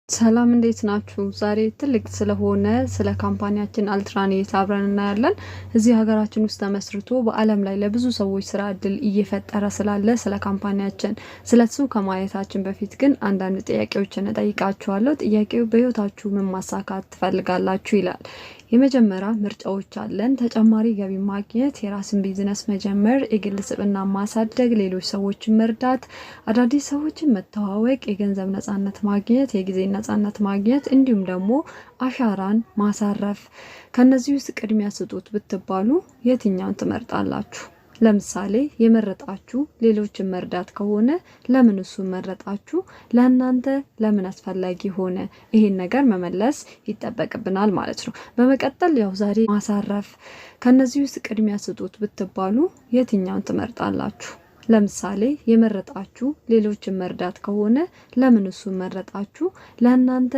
ሰላም እንዴት ናችሁ? ዛሬ ትልቅ ስለሆነ ስለ company ያችን አልትራኔት አብረን እናያለን። እዚህ ሀገራችን ውስጥ ተመስርቶ በዓለም ላይ ለብዙ ሰዎች ስራ እድል እየፈጠረ ስላለ ስለ company ያችን፣ ስለሱ ከማየታችን በፊት ግን አንዳንድ ጥያቄዎችን እጠይቃችኋለሁ። ጥያቄው በህይወታችሁ ምን ማሳካት ትፈልጋላችሁ ይላል። የመጀመሪያ ምርጫዎች አለን። ተጨማሪ ገቢ ማግኘት፣ የራስን ቢዝነስ መጀመር፣ የግል ስብዕና ማሳደግ፣ ሌሎች ሰዎችን መርዳት፣ አዳዲስ ሰዎችን መተዋወቅ፣ የገንዘብ ነጻነት ማግኘት፣ የጊዜ ነጻነት ማግኘት እንዲሁም ደግሞ አሻራን ማሳረፍ። ከነዚህ ውስጥ ቅድሚያ ስጡት ብትባሉ የትኛውን ትመርጣላችሁ? ለምሳሌ የመረጣችሁ ሌሎችን መርዳት ከሆነ ለምን እሱን መረጣችሁ? ለእናንተ ለምን አስፈላጊ ሆነ? ይሄን ነገር መመለስ ይጠበቅብናል ማለት ነው። በመቀጠል ያው ዛሬ ማሳረፍ፣ ከነዚህ ውስጥ ቅድሚያ ስጡት ብትባሉ የትኛውን ትመርጣላችሁ? ለምሳሌ የመረጣችሁ ሌሎችን መርዳት ከሆነ ለምን እሱን መረጣችሁ? ለእናንተ